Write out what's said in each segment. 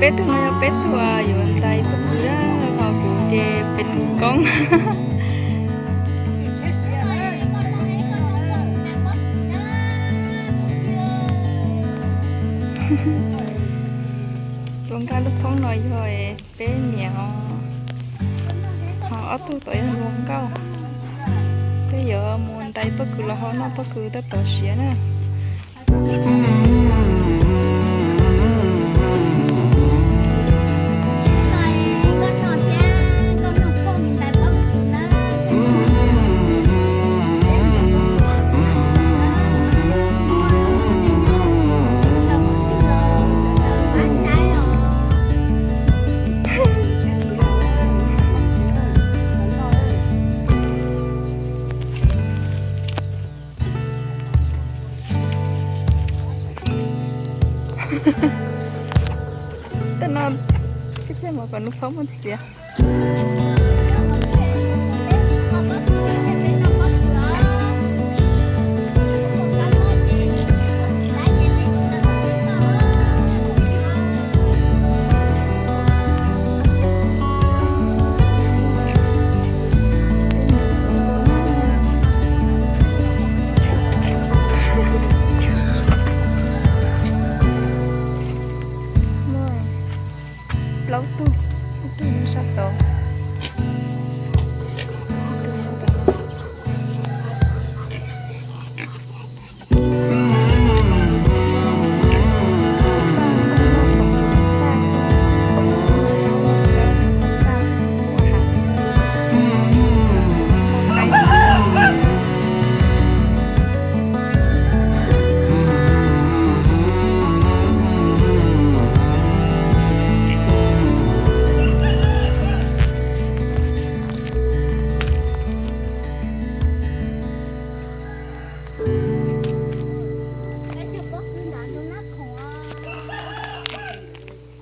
Peb tug no yog peb tug yuav ntais pob kws na, ho kuv ces pem koob. Tus nkag lub thoob no yog peb niam os, ho ob tug tod yog hluas nkauj. Peb yuav mus ntais pob kws los ho noj pob kws tab tom siav na. Tej no sib pliag mus kom nws faub mus txiav. Plaub tug, ib tug nyob sab tod.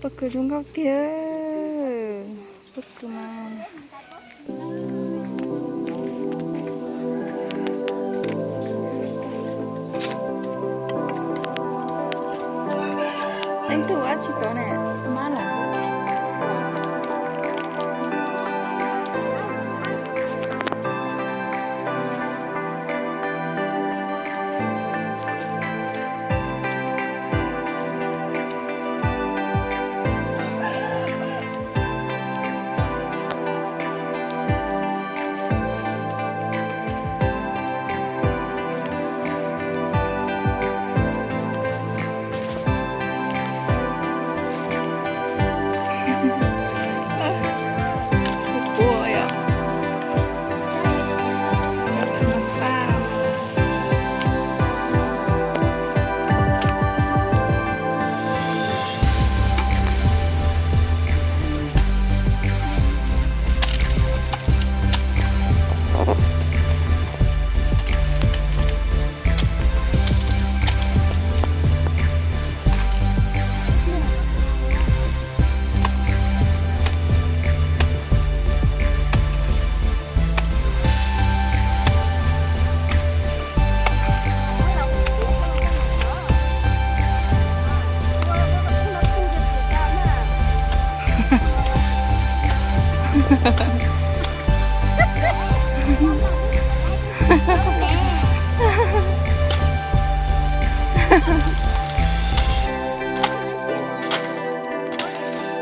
Pob kws zoo nkauj tiag. Pob kws mas. Leej twg ua dab tsi tod ne? Mab los?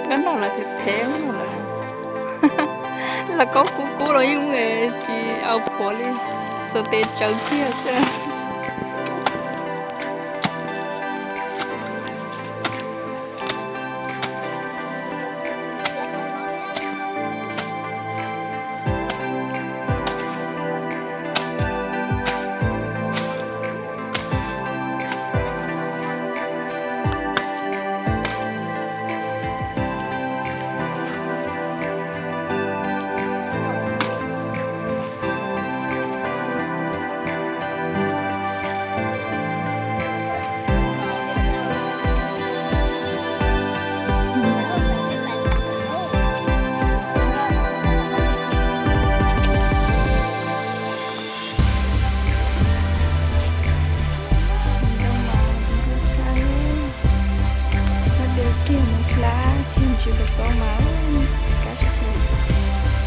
Nyob no lawv phem phem no lawm. Los kaub kub kub los yeej tsis au phuav li, xuas tes tsawv kiag xwb. Koj mas, kab sib hlub,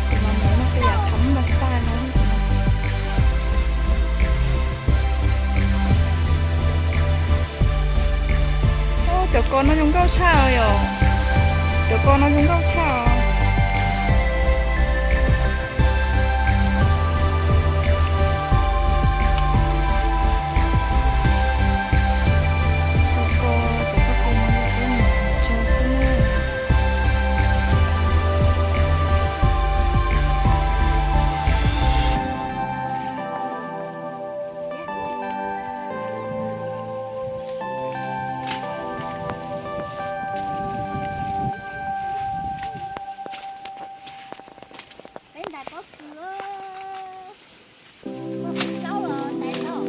kuv mas mus noj tej yam thab mas xaj no. Cov ko no zoo nkauj tshaj yom. Cov ko no zoo nkauj tshaj. Peb ntais pob kws, koj peb zaub los ntais tau.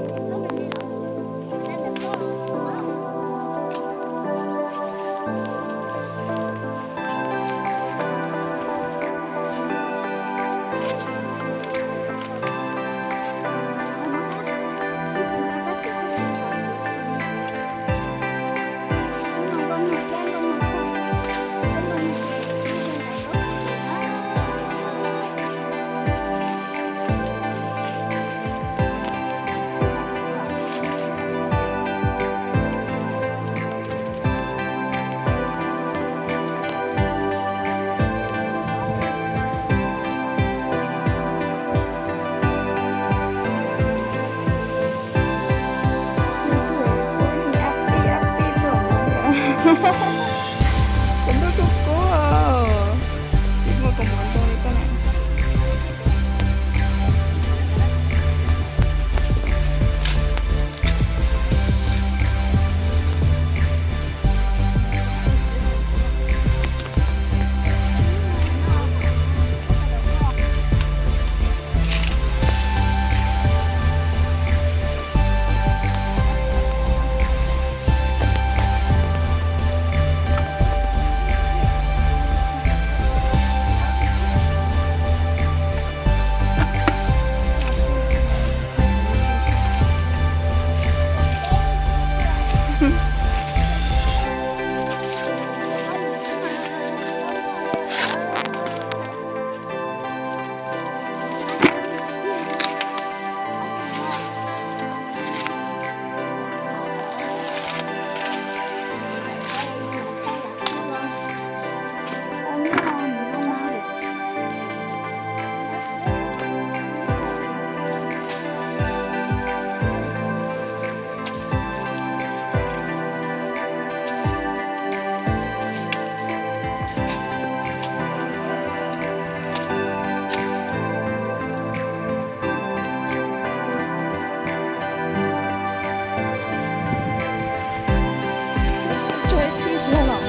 Kuv ntuj kub kub, tsis muaj kua muag nrog li koj na. Tso ib txhij tsis yog los.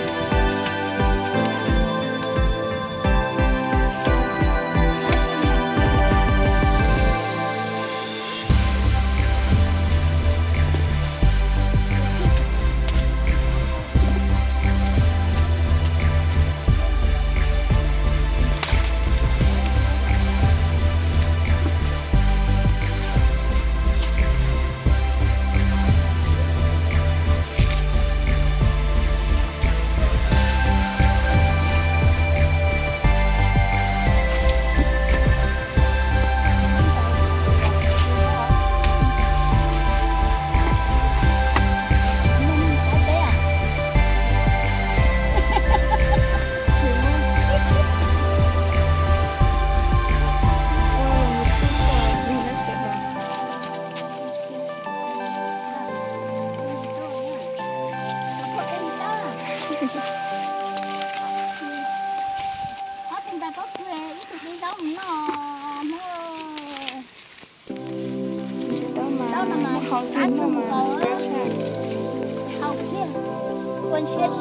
Tsis tau mas, hau kiag no mas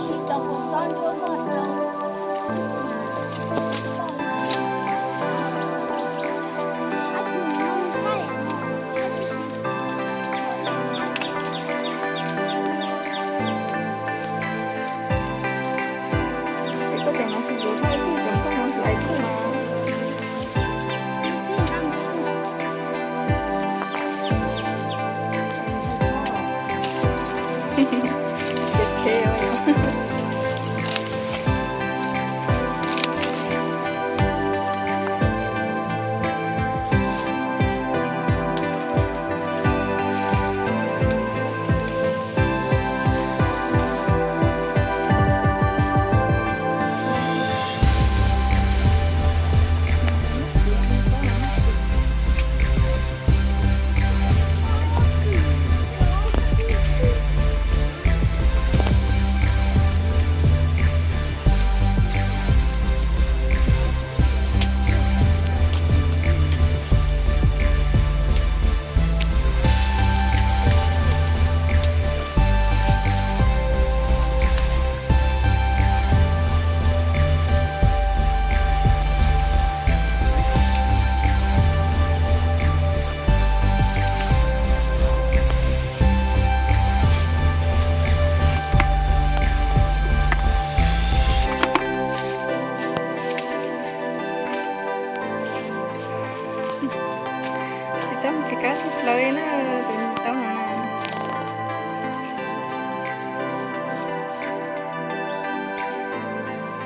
tsis tau tshaj. Koj cov no tsis yuav, koj cov koj mus hlais koj mas. Ces qhia os.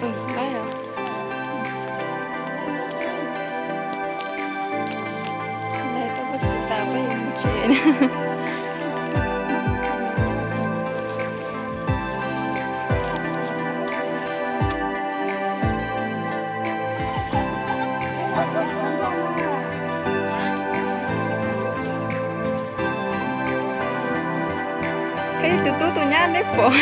Tus pab yog, nais tau pab tus tas pab yuav mus tsev. Tus tub tus nyab neb pom.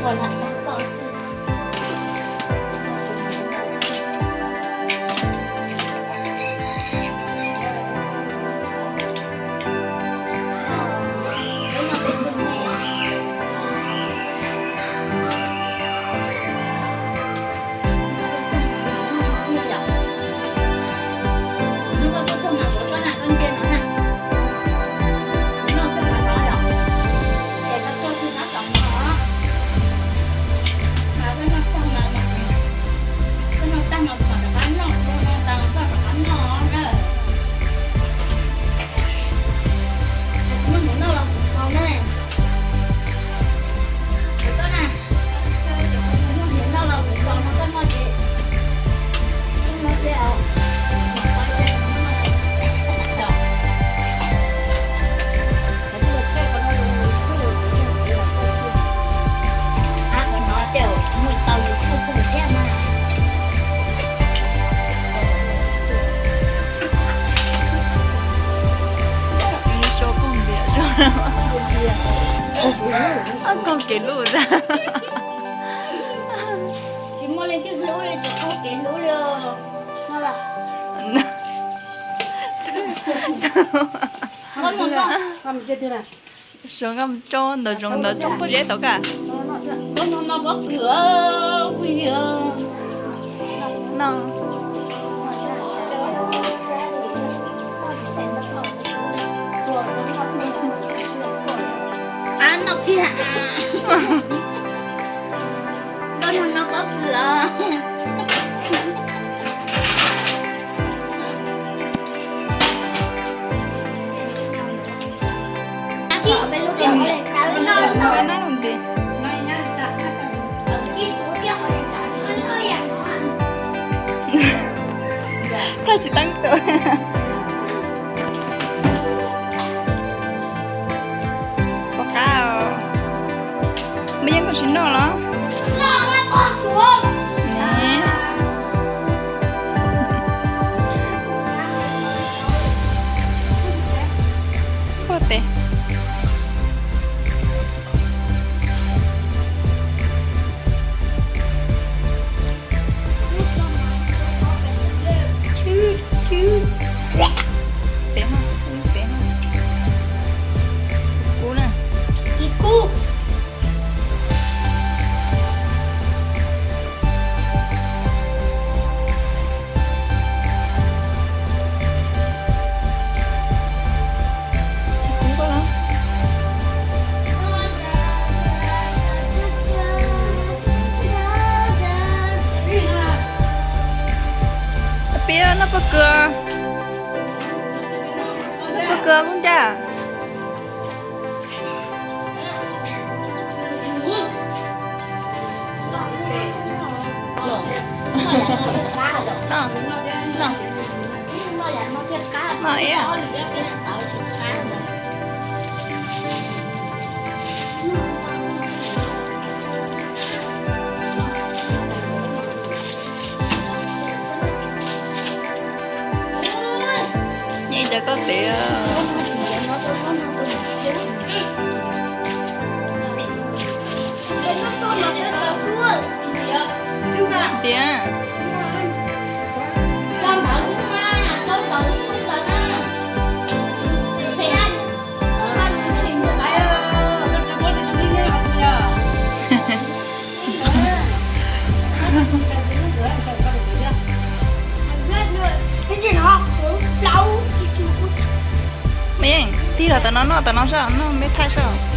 Koj kev hlub. Tsis muaj leej twg hlub li, tsis qaug kev hlub li. Suav nkauj tso ntawm zoov ntawd tso pob zeb tau ka. No. Ab, no kiag. Koj no no pob kws os. Thaj tsis teeb tus. Pom qab os. Npaj yeej koj tsis noj los? Poj tes. Tes no, tes no. Kub na. Kub. Tsis kub koj los? Pib noj pob kws. Noj pob kws kub ncaj. Noj, noj, noj ib. Nyiam cov koj tev. Tiag. Mej, tig los tom no noj, tom no soj, noj mej thaij soj.